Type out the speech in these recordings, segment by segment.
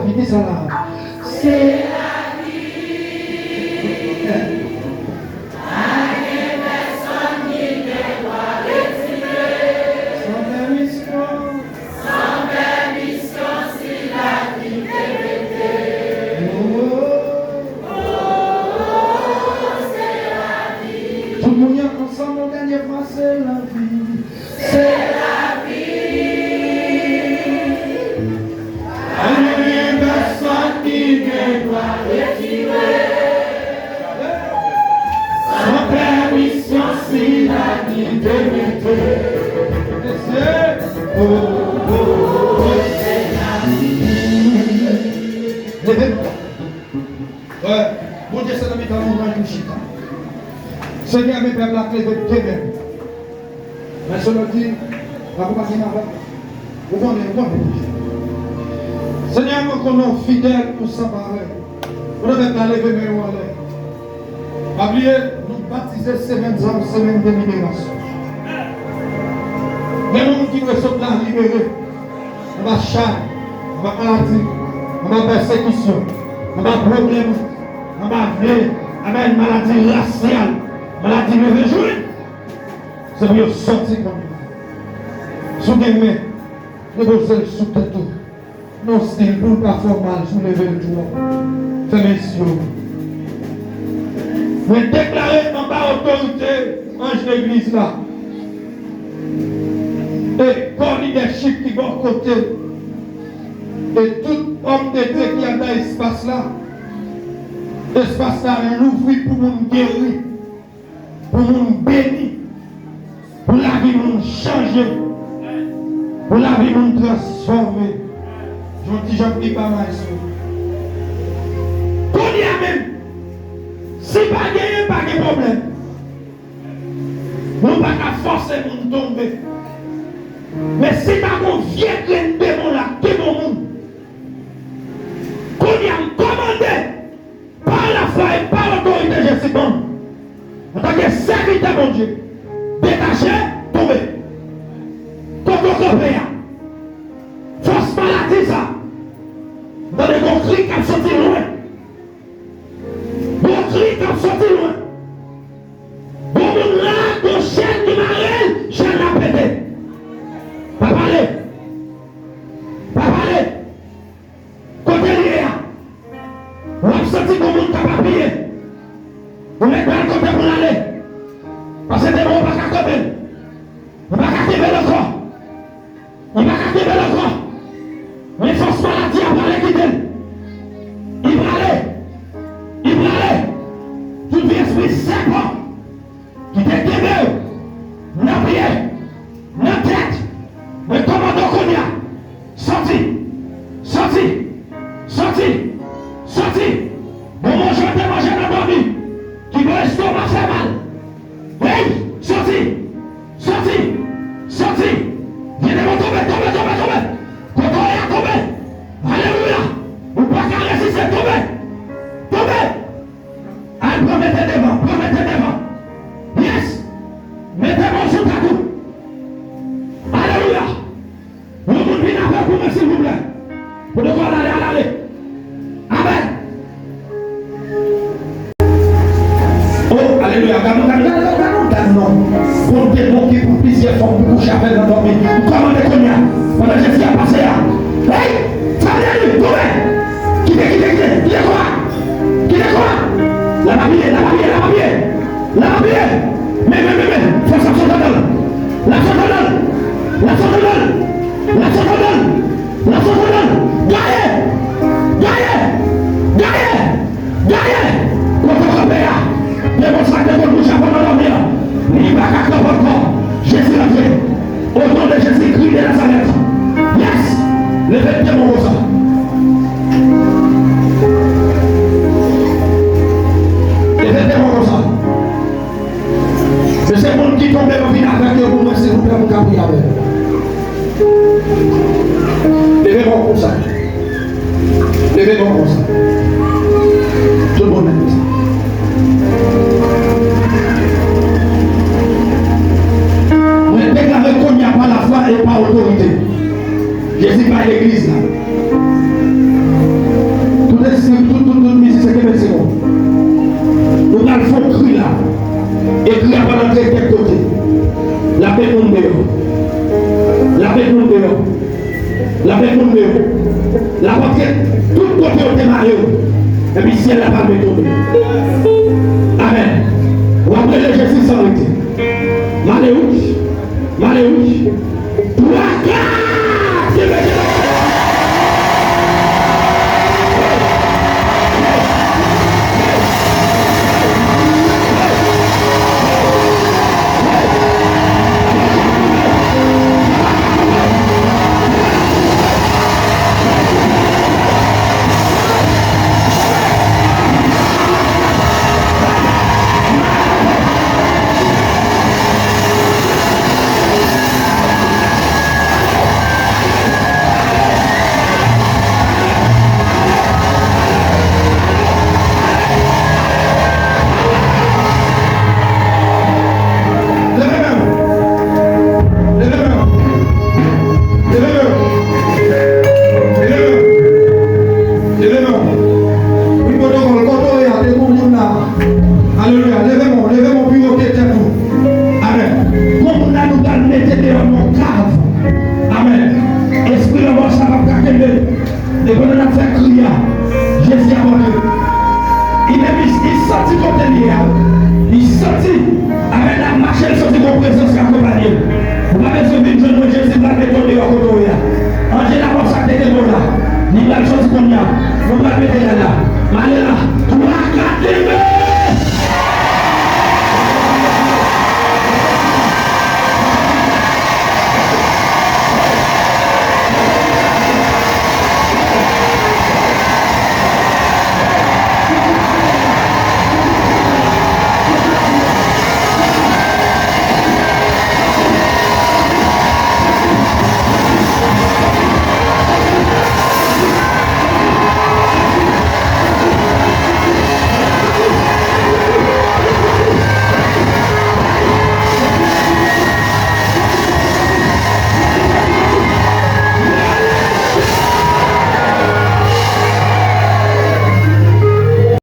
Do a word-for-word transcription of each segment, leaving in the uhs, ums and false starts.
Ki sa la? Se lavi. Pa gen pèsonn ki gen dwa retire. San pèmisyon. San pèmisyon, se lavi te mete. Oh, oh, oh, se lavi. Tout moun y ap ansanm yon dènye fwa, se lavi. Se lavi. Pa gen pèsonn ki gen dwa retire. San pèmisyon, se lavi te mete. Oh, oh, oh, se lavi. Leve. Wè, Bondye se nan mitan nou, nou chita. Senyè, men pèp la leve demen. Men se lè di, akonpanye m avè m. Ou konnen, ou konnen. Senyè, mwen konnen w fidèl, ou san parèy. Ou nan pèp la leve men yo anlè. Pa bliye, nou batize semèn sa, yon semèn de liberasyon. Gen moun ki dwe sot la libere. Anba chay, anba maladi, anba pèsekisyon, anba pwoblèm, anba vle, amèn, maladi rasyal, maladi leve jwenn. Se pou yo sòti kòm yo. Si w gen men, depoze l sou tèt ou. Nan stil pou l pa fè w mal, si w leve l twò. Fèmen zye w. Mwen deklare anba otorite anj legliz la, e kò lidèchip ki bò kote, e tout òm de Dye ki anndan espas la, espas la louvri pou moun geri, pou moun beni, pou lavi moun chanje, pou lavi moun transfòme. Jan ti jan li pa may sou. Kounye a menm, si pa genyen, pa gen pwoblèm. Nou pa ka fòse moun tonbe. Men si ta gon vye grenn demon la, ki bon moun. Kounye a m kòmande, pa lafwa e pa otorite Jezi ban m, antanke sèvitè Bondye, detache, tonbe. Kote w kanpe a, fòs maladi sa, m tande gon kri k ap soti lwen. Gon kri k ap soti lwen. Gon moun la, gon chèn ki mare l, chèn la pete. Pa pale. Pa pale. Kote l ye a, w ap santi gon moun k ap apiye. Ou mèt ba l kote pou l ale. Paske demon an pa ka kanpe l. Li pa ka kenbe l ankò. Li pa ka kenbe l ankò. Men fòs maladi a prale kite l. Li prale. Li prale. Tout vye espri sèpan ki te kenbe w nan pye, nan tèt, mwen kòmande w kounye a. Sòti! Sòti! Sòti! Sòti! Bon manje w te manje nan dòmi, ki bon estoma fè mal. Hey! Sòti! Sòti! Sòti! Vye demon tonbe, tonbe, tonbe, tonbe! Kote w ye a tonbe! Alelouya! Ou pa ka reziste, tonbe! Tonbe! Al pran mete devan, pran mete devan. Yes! Mete men w sou tèt ou. Alelouya! Yon moun vin avè pou mwen, silvouplè. Pou nou ka ale, ale, ale. Amèn. Oh, alelouya. Gade, gade, gade, gade, gade, non. Bon demon ki pou plizyè fòm pou kouche avè l nan dòmi. Ou kòmande kounye a. Pandan Jezi ap pase a. Hey! Fè l deli, tonbe! Kite, kite, kite, kite kò a! Kite kò a! L ap apiye, l ap apiye, l ap apiye! L ap apiye! Men, men, men, men! Fòs ap sot anndan l! L ap sot anndan l! L ap sot anndan l! L ap sot anndan l! L ap sot anndan l! Gaye! Gaye! Yo te mare w, epi syèl la pral mete w deyò. Amèn. W ap rele Jezi san rete. Male w, male w. Twa, kat, kenbe, kenbe. Leve men w. Leve men w. Leve men w. Leve men w. Leve men w. Wi, pwotokòl, kote w ye a, te gon moun la. Alelouya. Leve men w, leve men w pi wo ke tèt ou. Amèn. Gon moun la nou pral mete deyò nan kav. Amèn. Espri lanmò sa p ap ka kenbe. E pandan n ap fè kri a, Jezi ap antre. Li menm, li, li santi kote l ye a. Li santi, avè l ap mache, l santi gon prezans k akonpanye l. Ou pa bezwen vin jwenn mwen, Jezi pral mete w deyò kote w ye a. Anje lanmò sa k te kenbe w la, li pral soti kounye a. Nou pral mete l la. Male la. Twa, kat, kenbe!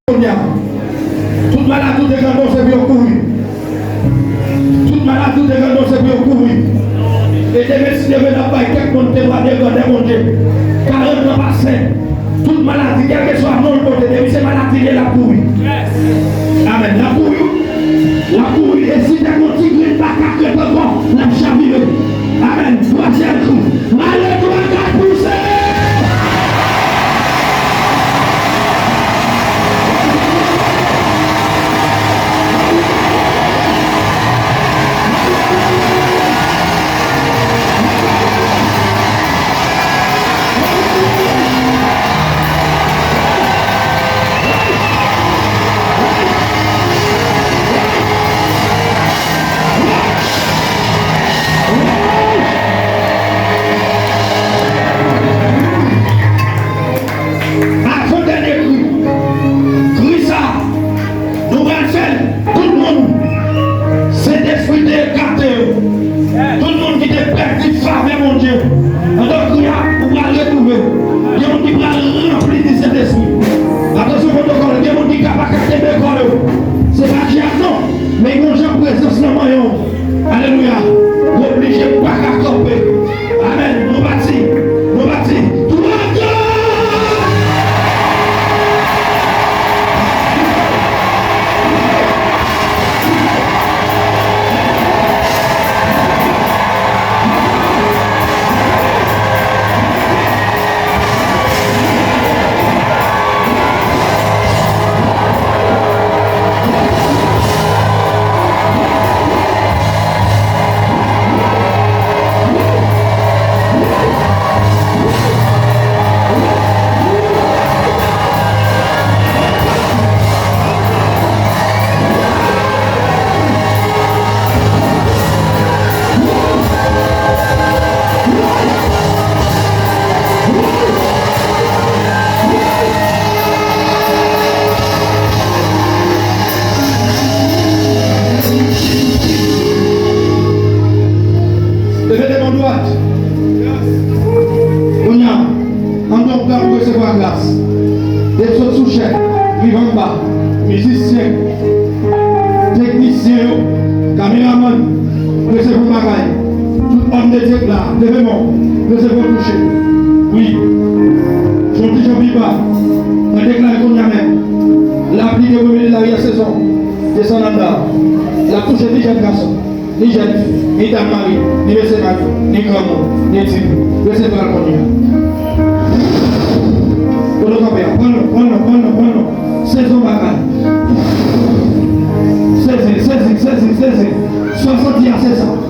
Kounye a, tout maladi ou te gen nan do, se pou yo kouri. Tout maladi ou te gen nan do, se pou yo kouri. E demen, si Dye vle, n ap bay kèk moun temwayaj grandè Bondye. Karant an pase. Tout maladi, kèlkeswa non l pote, depi se maladi l ye, l ap kouri. Amèn. L ap kouri, wi. L ap kouri. E si te gon ti grenn baka k ret ankò, l ap chavire. Amèn. Twazyèm kou. Male twa, kat, pouse! Avan dènye kri, kri sa, nou pral fè l. Tout moun Sentespri te ekate yo. Tout moun ki te pèdi favè Bondye, pandan kri a, ou pral retwouve. Gen moun ki pral ranpli di Sentespri. Atansyon, pwotokòl, gen moun ki ka pa ka kenbe kò yo. Se pa dyab non, men yon jan prezans nan manyen w. Alelouya. Ou oblije pa ka kanpe. Amèn. Nou pati. Nou pati. Twa, kat! Leve men w dwat. Kounye a, an non pè, ou resevwa gras. Depi sot sou chèf, rive anba, mizisyen, teknisyen yo, kameramann, resevwa bagay. Tout òm de Dye k la, leve men w, resevwa touche. Wi. Yon ti jan pi ba, mwen deklare kounye a menm, lapli de premye de lari a sezon desann anndan. L ap touche ti jèn gason, ni jèn fi, ni dam marye, ni mesye marye, ni granmoun, ni timoun. Resevwa l kounye a. Kote w kanpe a? Pran non, pran non, pran non, pran non. Sezon bagay. Sezi, sezi, sezi, sezi. Sa w santi a, se sa.